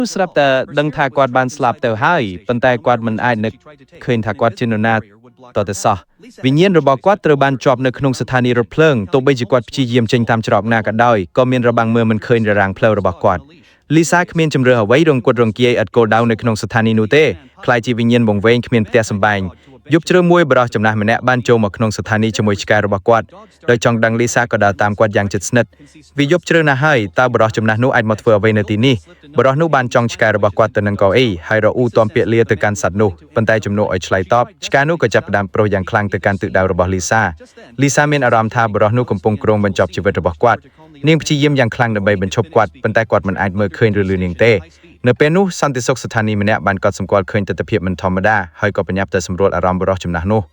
ស្រាប់តែដឹងថាគាត់បានស្លាប់ទៅហើយប៉ុន្តែគាត់មិនអាចនឹកឃើញថាគាត់ជានរណាតទៅសោះវិញ្ញាណរបស់គាត់ត្រូវបានជាប់នៅក្នុងស្ថានីយ៍រថភ្លើងទោះបីជាគាត់ព្យាយាមចេញតាមច្រកណាក៏ដោយក៏មានរបាំងមើលមិនឃើញររាំងផ្លូវរបស់គាត់លីសាគ្មានជំរឿអ្វីរង្គត់រង្គៀយឥតគោលដៅនៅក្នុងស្ថានីយ៍នោះទេក្លាយជាវិញ្ញាណវង្វេងគ្មានផ្ទះសម្បែងយប់ជ្រៅមួយបរិះចំណាស់ម្នាក់បានចូលមកក្នុងស្ថានីយ៍ជាមួយឆ្កែរបស់គាត់ដោយចង់ដឹងលីសាក៏ដើរតាមគាត់យ៉ាងជិតស្និទ្ធវាយប់ជ្រៅណាស់ហើយតើបរិះចំណាស់នោះអាចមកធ្វើអ្វីនៅទីនេះបរិះនោះបានចង់ឆ្កែរបស់គាត់ទៅនឹងកៅអីហើយរអ៊ូទាំពាក្យលាទៅកាន់សត្វនោះប៉ុន្តែជំនួសឲ្យឆ្លើយតបឆ្កែនោះក៏ចាប់ផ្ដើមប្រុសយ៉ាងខ្លាំងទៅកាន់ទិសដៅរបស់លីសាលីសាមានអារម្មណ៍ថាបរិះនោះកំពុងគ្រោងបញ្ចប់ជីវិតរបស់គាត់នាងព្យាយាមយ៉ាងខ្លាំងដើម្បីបញ្ឈប់គាត់ប៉ុន្តែគាត់មិនអាចមើលឃើញឬឮនាងទេនៅពេលនោះសន្តិសុខស្ថានីយ៍ម្នាក់បានកត់សម្គាល់ឃើញទិដ្ឋភាពមិនធម្មតាហើយក៏ប្រញាប់ទៅសម្រួលអារម្មណ៍បុរសចំណាស់នោះ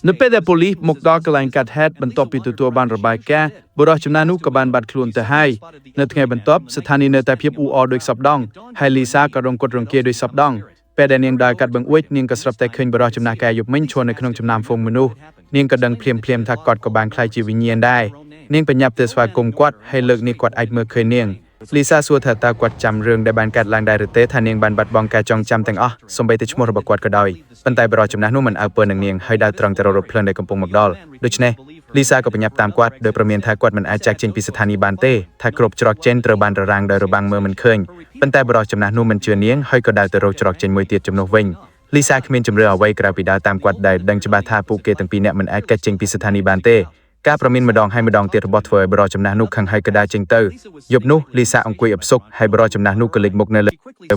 នៅពេលដែលប៉ូលីសមកដល់កន្លែងកាត់ហេតុបន្ទាប់ពីទទួលបានរបាយការណ៍បុរសចំណាស់នោះក៏បានបាត់ខ្លួនទៅហើយនៅថ្ងៃបន្ទាប់ស្ថានីយ៍នៅតែភាពអ៊ូអរដូចសពដងហើយលីសាក៏រងគត់រង្គៀដូចសពដងពេលដែលនាងដើរកាត់បង្អួចនាងក៏ស្រាប់តែឃើញបុរសចំណាស់កាយយប់មិញឈរនៅក្នុងចំណោមហ្វូងមនុស្សនាងក៏ដឹងភ្លាមៗថាគាត់ក៏បានក្លាយជាវិញ្ញាណដែរនាងបញ្ញាប់ទៅស្វាគមន៍គាត់ហើយលើកនេះគាត់អាចមើលឃើញនាងលីសាសួរថាតើគាត់ចាំរឿងដែលបានកាត់ឡើងដែរឬទេថានាងបានបាត់បង់ការចងចាំទាំងអស់សូម្បីតែឈ្មោះរបស់គាត់ក៏ដោយប៉ុន្តែបុរសចំណាស់នោះមិនអើពើនឹងនាងហើយដើរត្រង់ទៅរករថភ្លើងដែលកំពុងមកដល់ដូច្នេះលីសាក៏បញ្ញាប់តាមគាត់ដោយប្រមានថាគាត់មិនអាចចាកចេញពីស្ថានីយ៍បានទេថាគ្រប់ច្រកចេញត្រូវបានររាំងដោយរបាំងមើលមិនឃើញប៉ុន្តែបុរសចំណាស់នោះមិនជឿនាងហើយក៏ដើរទៅរកច្រកចេញមួយទៀតជំនួសវិញលីសាគ្មានជំរឿអ្វីក្រៅពីដើរតាមគាត់ដែលដឹងច្បាស់ថាពួកគេទាំងពីរនាក់មិនអាចកាត់ចេញពីស្ថានីយ៍បានទេការប្រមានម្ដងហើយម្ដងទៀតរបស់ធ្វើឲ្យបរិចំណាស់នោះខឹងហើយក៏ដើរចេញទៅយប់នោះលីសាអង្គុយអផ្សុកហើយបរិចំណាស់នោះក៏លេចមុខនៅល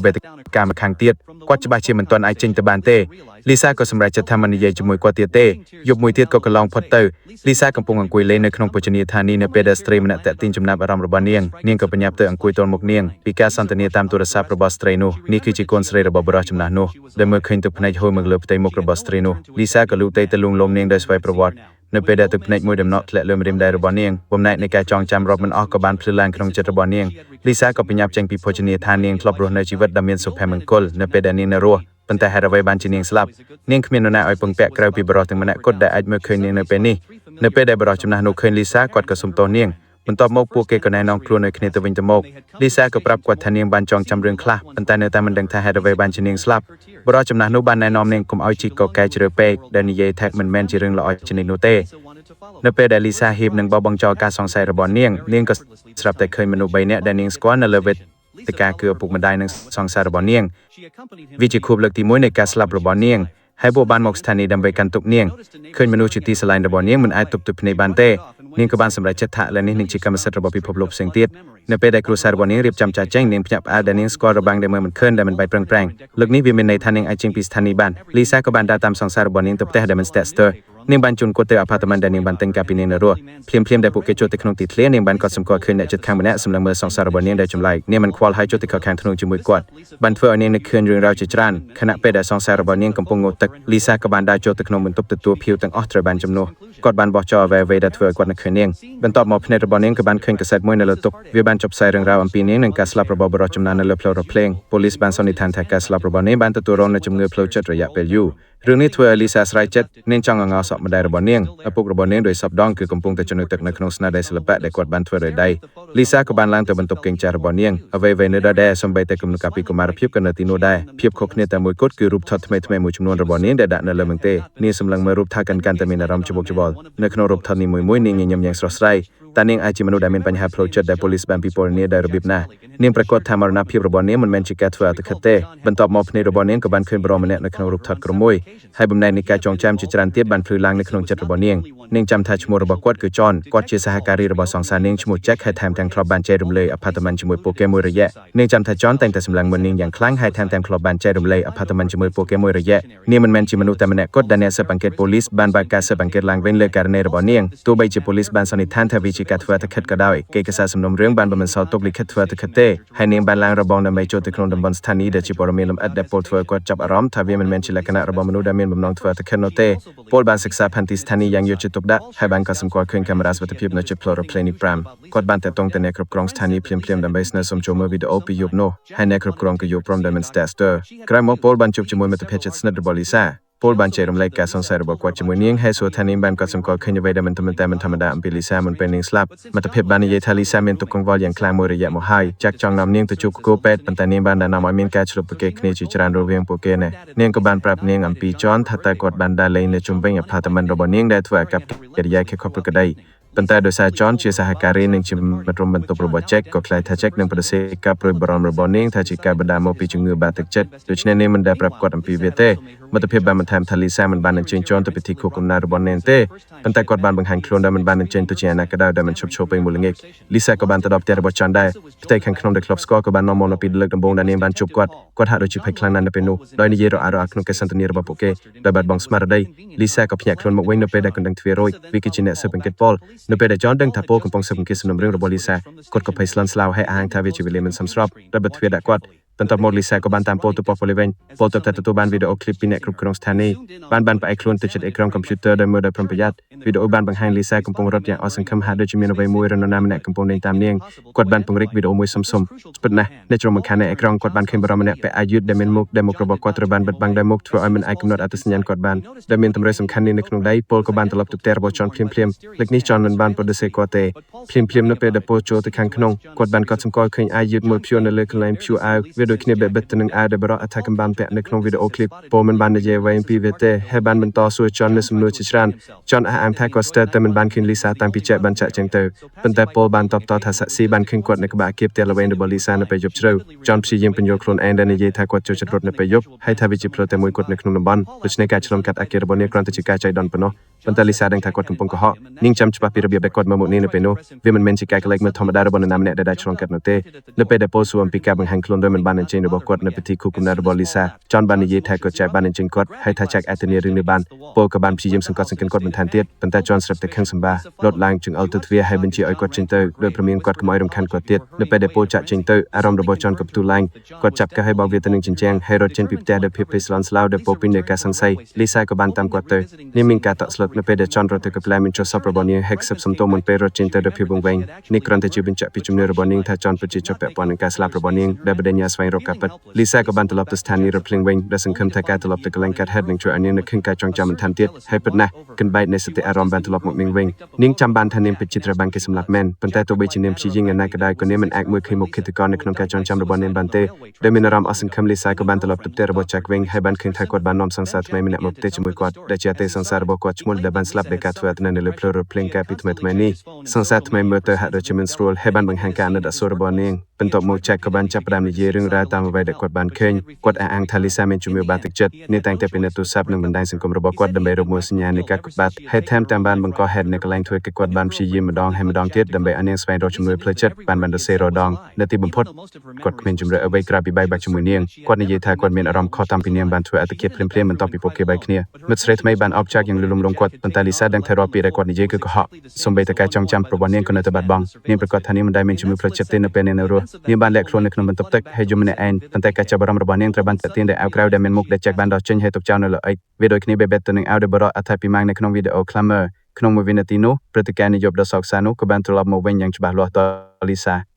ើវេទិកាម្ខាងទៀតគាត់ច្បាស់ជាមិនទាន់អាចចេញទៅបានទេលីសាក៏សម្រេចចិត្តថាមិននិយាយជាមួយគាត់ទៀតទេយប់មួយទៀតក៏កន្លងផុតទៅលីសាកំពុងអង្គុយលេងនៅក្នុងភោជនីយដ្ឋាននេះនៅពេលដែលស្ត្រីម្នាក់តាក់ទាញចំណាប់អារម្មណ៍របស់នាងនាងក៏បញ្ញាប់ទៅអង្គុយទល់មុខនាងពីការសន្ទនាតាមទូរស័ព្ទរបស់ស្ត្រីនោះនេះគឺជាកូនស្រីរបស់បុរសចំណាស់នោះដែលមើលឃើញទឹកភ្នែកហូរមកលើផ្ទៃមុខរបស់ស្ត្រីនោះលីសាក៏លូកដៃទៅលួងលោមនាងដោយស្វ័យប្រវត្តិនៅពេលដែលទឹកភ្នែកមួយដំណក់ធ្លាក់លើម្រាមដៃរបស់នាងបំណែកនៃការចងចាំរាប់មិនអស់ក៏បានភ្លឺឡើងក្នុងចិត្តរបស់នាងលីសាក៏បញ្ញាប់ចេញពីភោជនីយដ្ឋាននាងធ្លាប់រស់នៅជីវិតដ៏មានសុភមង្គលនៅពេលដែលនាងនៅរស់ប៉ុន្តែហេតុអ្វីបានជានាងស្លាប់នាងគ្មាននរណាឲ្យពឹងពាក់ក្រៅពីបុរសទាំងម្នាក់គត់ដែលអាចមើលឃើញនាងនៅពេលនេះនៅពេលដែលបុរសចំណាស់នោះឃើញលីសាគាត់ក៏សុំទោសនាងបន្ទាប់មកពួកគេក៏ណែនាំខ្លួនឲ្យគ្នាទៅវិញទៅមកលីសាក៏ប្រាប់គាត់ថានាងបានចងចាំរឿងខ្លះប៉ុន្តែនៅតែមិនដឹងថាហេតុអ្វីបានជានាងស្លាប់បុរសចំណាស់នោះបានណែនាំនាងកុំឲ្យជីកកកែជ្រើពេកដែលនិយាយថាមិនមែនជារឿងល្អជានិច្ចនោះទេនៅពេលដែលលីសាហៀបនឹងបោះបង់ចោលការសង្ស័យរបស់នាងនាងក៏ស្រាប់តែឃើញមនុស្ស3នាក់ដែលនាងស្គាល់នៅលើវេទិកាគឺឪពុកម្ដាយនិងសង្សាររបស់នាងវាជាខួបលើកទី1នៃការស្លាប់របស់នាងហើយពួកបានមកស្ថានីយ៍ដើម្បីកាន់ទុកនាងឃើញមនុស្សជាទីស្រឡាញ់របស់នាងមិនអាចទប់ទឹកភ្នែកបានទេនាងក៏បានសម្រេចចិត្តថាឥឡូវនេះនឹងជាកម្មសិទ្ធិរបស់ពិភពលោកផ្សេងទៀតនៅពេលដែលគ្រួសាររបស់នាងរៀបចំចាកចេញនាងភ្ញាក់ផ្អើលដែលនាងស្គាល់របាំងដែលមើលមិនឃើញដែលមិនបែកប្រឹងប្រែងលើកនេះវាមានន័យថានាងអាចចេញពីស្ថានីយ៍បានលីសាក៏បានដើរតាមសង្សាររបស់នាងទៅផ្ទះដែលមិនស្ទាក់ស្ទើរនាងបានជូនគាត់ទៅអាផាតមិនដែលនាងបានទិញកាលពីនាងនៅរស់ភ្លាមៗដែលពួកគេចូលទៅក្នុងទីធ្លានាងបានកត់សម្គាល់ឃើញអ្នកជិតខាងម្នាក់សម្លឹងមើលសង្សាររបស់នាងដែលចម្លែកនាងមិនខ្វល់ហើយចូលទៅខកខាងធ្នូជាមួយគាត់បានធ្វើឲ្យនាងនឹកឃើញរឿងរ៉ាវជាច្រើនខណៈពេលដែលសង្សាររបស់នាងកំពុងងូតទឹកលីសាក៏បានដើរចូលទៅក្នុងបន្ទប់ទទួលភ្ញៀវទាំងអស់ត្រូវបានជំនួសគាត់បានបោះចោលអ្វីៗដែលធ្វើឲ្យគាត់នឹកឃើញនាងបន្ទាប់មកភ្នែករបស់នាងក៏បានឃើញកាសែតមួយនៅលើតុវាបានចុះផ្សាយរឿងរ៉ាវអំពីនាងនិងការស្លាប់របស់បុរសចំណាននៅលើផ្លូវរថភ្លើងប៉ូលីសបានសន្និដ្ឋានថាការស្លាប់របស់នាងបានទទួលរងនូវជំងឺផ្លូវចិត្តរយៈពេលយូររឿងនេះធ្វើឲ្យលីសាស្រ័យចិត្តនាងចង់អង្អរសក់ម្ដាយរបស់នាងឪពុករបស់នាងដោយសពដងគឺកំពុងតែជំនួយទឹកនៅក្នុងស្នាដៃសិល្បៈដែលគាត់បានធ្វើដោយដៃលីសាក៏បានឡើងទៅបន្ទប់គេងចាស់របស់នាងអ្វីៗនៅដដែលសូម្បីតែគំនុកកាពីកុមារភាពក៏នៅទីនោះដែរភាពខុសគ្នាតែមួយគត់គឺរូបថតថ្មីៗមួយចំនួនរបស់នាងដែលដាក់នៅលើមន្ទេនាងសម្លឹងមើលរូបថតកាន់កាន់តែមានអារម្មណ៍ច្បូកច្បល់នៅក្នុងរូបថតនីមួយៗនាងញញឹមយ៉ាងស្រស់ស្រាយតើនាងអាចជាមនុស្សដែលមានបញ្ហាផ្លូវចិត្តដែលប៉ូលីសបានពិពណ៌នាដោយរបៀបណានាងប្រកាសថាមរណភាពរបស់នាងមិនមែនជាការធ្វើអត្តឃាតទេបន្ទាប់មកភ្នែករបស់នាងក៏បានឃើញបុរសម្នាក់នៅក្នុងរូបថតក្រុមមួយហើយបំណែកនៃការចងចាំជាច្រើនទៀតបានភ្លឺឡើងនៅក្នុងចិត្តរបស់នាងនាងចាំថាឈ្មោះរបស់គាត់គឺចនគាត់ជាសហការីរបស់សង្សារនាងឈ្មោះ Jack ហើយថែមទាំងធ្លាប់បានចែករំលែកអាផាតមិនជាមួយពួកគេមួយរយៈនាងចាំថាចនតែងតែសម្លឹងមើលនាងយ៉ាងខ្លាំងហើយថែមទាំងធ្លាប់បានចែករំលែកអាផាតមិនជាមួយពួកគេមួយរយៈនាងមិនមែនជាមនុស្សតែម្នាក់គត់ដែលអ្នកស៊ើបអង្កេតប៉ូលីសបានបើកការស៊ើបអង្កេតឡើងវិញលើករណីរបស់នាងទោះបីជាប៉ូលីសបានសន្និដ្ឋានថាវាជាការធ្វើអត្តឃាតក៏ដោយគេកសារសំណុំរឿងបានមិនសល់ទុកលិខិតធ្វើអត្តឃាតទេហើយនាងបានឡើងរបងដើម្បីចូលទៅក្នុងតំបន់ស្ថានីយ៍ដែលជាព័ត៌មានលម្អិតដែលពលធ្វើឲ្យគាត់ចាប់អារម្មណ៍ថាវាមិនមែនជាលក្ខណៈរបស់មនុស្សដែលមានបំណងធ្វើអត្តឃាតនោះទេពលបានសិក្សាផែនទីស្ថានីយ៍យ៉ាងយកចិត្តទុកដាក់ហើយបានកត់សម្គាល់ឃើញកាមេរ៉ាសុវត្ថិភាពនៅជិតផ្លូវរថភ្លើងនេះ5គាត់បានតាក់ទងទៅអ្នកគ្រប់គ្រងស្ថានីយ៍ភ្លាមៗដើម្បីស្នើសុំចូលមើលវីដេអូពីយប់នោះហើយអ្នកគ្រប់គ្រងក៏យល់ព្រមដោយមិនស្ទាក់ស្ទើរក្រោយមកពលបានជួបជាមួយមិត្តភ័ក្តិជិតស្និទ្ធរបស់លីសា ពលបានចែករំលែកការសង្ស័យរបស់គាត់ជាមួយនាងហើយសួរថានាងបានកត់សម្គាល់ឃើញអ្វីដែលមិនធម្មតាមិនធម្មតាអំពីលីសាមុនពេលនាងស្លាប់មិត្តភាពបាននិយាយថាលីសាមានទុក្ខកង្វល់យ៉ាងខ្លាំងមួយរយៈមកហើយចាក់ចង់នាំនាងទៅជួបគ្រូពេទ្យប៉ុន្តែនាងបានណែនាំឲ្យមានការឆ្លុះប្រកែកគ្នាជាច្រើនរវាងពួកគេនេះនាងក៏បានប្រាប់នាងអំពីចនថាតើគាត់បានដើរលេងនៅជុំវិញអាផាតមិនរបស់នាងដែលធ្វើអាកប្បកិរិយាខុសប្រក្រតីប៉ុន្តែដោយសារចនជាសហការីនិងជាមិត្តរួមបន្ទប់របស់ចែកក៏ខ្លាចថាចែកនឹងបដិសេធការព្រួយបារម្ភរបស់នាងថាជាការបណ្ដាលមកពីជំងឺបាក់ទឹកចិត្តដូច្នេះនាងមិនដែលប្រាប់គាត់អំពីវាទេមិត្តភាពបានបន្ថែមថាលីសាមិនបានអញ្ជើញចនទៅពិធីខួបកំណើតរបស់នាងទេប៉ុន្តែគាត់បានបង្ហាញខ្លួនដោយមិនបានអញ្ជើញទៅជាអាណាក៏ដោយដែលមិនឈប់ឈរពេលមួយល្ងាចលីសាក៏បានទៅដល់ផ្ទះរបស់ចនដែរផ្ទៃខាងក្នុងដែលធ្លាប់ស្គាល់ក៏បាននាំមកនៅពីលើកដំបូងដែលនាងបានជួបគាត់គាត់ហាក់ដូចជាភ័យខ្លាំងណាស់នៅពេលនោះដោយនិយាយរអាក់រអិលក្នុងកិច្ចសន្ទនារបស់ពួកគេដោយបាត់បង់ស្មារតីលីសាក៏ភ្ញាក់ខ្លួនមកវិញនៅពេលដែលកណ្ដឹងទ្វាររួចវាគឺជាអ្នកស៊ើបអង្កេតប៉ុលនៅពេលដែលចនដឹងថាពលកំពុងស៊ើបអង្កេតសំណុំរឿងរបស់លីសាគាត់ក៏ភ័យស្លន់ស្លោហើយអះអាងថាវាជាវេលាមិនសមស្របដោយបិទទ្វារដាក់គាត់បន្ទាប់មកលីសាក៏បានតាមពលទៅប៉ុស្តិ៍ប៉ូលីសវិញពលទៅតែទទួលបានវីដេអូឃ្លីបពីអ្នកគ្រប់គ្រងស្ថានីយ៍បានបានផ្អែកខ្លួនទៅជិតអេក្រង់កុំព្យូទ័រដោយមើលដោយប្រុងប្រយ័ត្នវីដេអូបានបង្ហាញលីសាកំពុងរត់យ៉ាងអស់សង្ឃឹមហាក់ដូចជាមានអ្វីមួយឬនរណាម្នាក់កំពុងដេញតាមនាងគាត់បានពង្រីកវីដេអូមួយសុំសុំពិតណាស់នៅជ្រុងម្ខាងនៃអេក្រង់គាត់បានឃើញបុរសម្នាក់ពាក់អាវយឺតដែលមានមុខដែលមុខរបស់គាត់ត្រូវបានបិទបាំងដោយមុខធ្វើឲ្យមិនអាចកំណត់អត្តសញ្ញាណគាត់បានដែលមានតម្រុយសំខាន់នេះនៅក្នុងដៃពលក៏បានត្រឡប់ទៅផ្ទះរបស់ចនភ្លាមភ្លាមលើកនេះចនមិនបានបដិសេធគាត់ទេភ្លាមភ្លាមនៅពេលដែលពលចូលទៅខាងក្នុងគាត់បានកត់សម្គាល់ឃើញអាវយឺតមួយព្យួរនៅលើកន្លែងព្យួរអាវវាដូចគ្នាបេះបិទទៅនឹងអាវដែលបរិះអថាកំបានពាក់នៅក្នុងវីដេអូឃ្លីបពលមិនបាននិយាយអ្វីអំពីវាទេហើយបានបន្តសួរចននៅសំណួរជាច្រើនចនអះអាងថាគាត់ស្ទើរតែមិនបានឃើញលីសាតាំងពីចែកបានចាក់ចឹងទៅប៉ុន្តែពលបានតបតថាសាក់ស៊ីបានឃើញគាត់នៅក្បែរអគារផ្ទះល្វែងរបស់លីសានៅពេលយប់ជ្រៅចនព្យាយាមពន្យល់ខ្លួនឯងដែលនិយាយថាគាត់ចូលចិត្តរត់នៅពេលយប់ហើយថាវាជាផ្លូវតែមួយគាត់នៅក្នុងតំបន់ដូច្នេះការឆ្លងកាត់អគាររបស់នាងគ្រាន់តែជាការចៃដន្យប៉ុណ្ណោះប៉ុន្តែលីសាដឹងថាគាត់កំពុងកុហកនាងចាំច្បាស់ពីរបៀបដែលគាត់មើលមកនាងនៅពេលនោះវាមិនមែនជាការក្លែកមើលធម្មតារបស់នរណាម្នាក់ដែលអាចឆ្លងកាត់នោះទេនៅពេលដែលពលសួរអំពីការបង្ហាញខ្លួនដោយមិនបានអញ្ជើញរបស់គាត់នៅពិធីខួបកំណើតរបស់លីសាចនបាននិយាយថាគាត់ចែកបានអញ្ជើញគាត់ហើយថាចែកអាចធានារឿងនេះបានពលក៏បានព្យាយាមសង្កត់សង្កិនគាត់បន្ថែមទៀតប៉ុន្តែចនស្រាប់តែខឹងសម្បារត់ឡើងចង្អុលទៅទ្វារហើយបញ្ជាឲ្យគាត់ចេញទៅដោយព្រមានគាត់កុំឲ្យរំខានគាត់ទៀតនៅពេលដែលពលចាក់ចេញទៅអារម្មណ៍របស់ចនក៏ផ្ទុះឡើងគាត់ចាប់កែឲ្យបោកវាទៅនឹងជញ្ជាំងហើយរត់ចេញពីផ្ទះដោយភាពភ័យស្លន់ស្លោដែលពោពេញដោយការសង្ស័យលីសាក៏បានតាមគាត់ទៅនាងមានការតក់ស្លុតនៅពេលដែលចនរត់ទៅកន្លែងមានចុះសពរបស់នាងហែកសឹបសំទោមុនពេលរត់ចេញទៅដោយភាពវង្វេងនេះគ្រាន់តែជាបញ្ជាក់ពីជំនឿរបស់នាងថាចនពិតជាជាប់ពាក់ព័ន្ធនឹងការស្លាប់របស់នាងដែលបដិញ្ញាស្វែងរកការពិតលីសាក៏បានត្រឡប់ទៅស្ថានីយ៍រថភ្លើងវិញដែលសង្ឃឹមថាការត្រឡប់ទៅកន្លែងកើតហេតុនឹងជួយឲ្យនាងនឹកឃើញការចងចាំបន្ថែមទៀតហើយពិតណាស់កន្បែកនៃសតិអារម្មណ៍បានត្រឡប់មកនាងវិញនាងចាំបានថានាងពិតជាត្រូវបានគេសម្លាប់មែនប៉ុន្តែទោះបីជានាងព្យាយាមយ៉ាងណាក៏ដោយក៏នាងមិនអាចមើលឃើញមុខឃាតករនៅក្នុងការចងចាំរបស់នាងបានទេដោយមានអារម្មណ៍អស់សង្ឃឹមលីសាក៏បានត្រឡប់ទៅផ្ទះរបស់ចាក់វិញហើយបានឃើញថាគាត់បាននាំសង្សារថ្មីម្នាក់មកផ្ទះជាមួយគាត់ដែលជាអតីតសង្សាររបស់គាត់ឈ្មោះដែលបានស្លាប់ដោយការធ្វើអត្តនៅលើផ្លូវរថភ្លើងកាលពីថ្មីថ្មីនេះសង្សារថ្មីមើលទៅហាក់ដូចជាមិនស្រួលហើយបានបង្ហាញការអាណិតអាសូររបស់នាងបន្ទាប់មកចាក់ក៏បានចាប់ផ្ដើមនិយាយរឿងរ៉ាវតាមអ្វីដែលគាត់បានឃើញគាត់អះអាងថាលីសាមានជំងឺបាក់ទឹកចិត្តនាងតែងតែពិនិត្យទូរស័ព្ទនិងបណ្ដាញសង្គមរបស់គាត់ដើម្បីរកមើលសញ្ញានៃការកបាត់ហើយថែមទាំងបានបង្កហេតុនៅកន្លែងធ្វើកិច្ចគាត់បានព្យាយាមម្ដងហើយម្ដងទៀតដើម្បីឲ្យនាងស្វែងរកជំនួយផ្លូវចិត្តបានបានសរសេររដងនៅទីបំផុតគាត់គ្មានជម្រើសអ្វីក្រៅពីបែកបាក់ជាមួយនាងគាត់និយាយថាគាត់មានអារម្មណ៍ខុសតាំងពីនាងបានធ្វើអត្តឃាតភ្លាមៗបន្ទាប់ពីពួកគេបែកគ្នាមិត្តស្រីថ្មីបានអបចាក់យ៉ាងលឺលំលងគាត់ប៉ុន្តែលីសាដឹងថារាល់ពាក្យដែលគាត់និយាយគឺកុហកសូម្បីតែការចងចាំរបស់នាងក៏នៅតែបាត់បង់នាងប្រកាសថានាងមិនដែលមានជំងឺផ្លូវចិត្តទេនៅពេលនាងនៅរស់នាងបានលាក់ខ្លួននៅក្នុងបន្ទប់ទឹកហើយយំម្នាក់ឯងប៉ុន្តែការចាប់អារម្មណ៍របស់នាងត្រូវបានទាក់ទាញដោយអាវក្រៅដែលមានមុខដែលចែកបានដោះចេញហើយទុកចោលនៅលើអិចវាដូចគ្នាបេះបិទទៅនឹងអាវដែលបរិះអត្ថពីម៉ាងនៅក្នុងវីដេអូ Clamor ក្នុងមួយវិនាទីនោះព្រឹត្តិការណ៍នយោបាយដ៏សោកសៅនោះក៏បានត្រឡប់មកវិញយ៉ាងច្បាស់លាស់ដល់លីសា។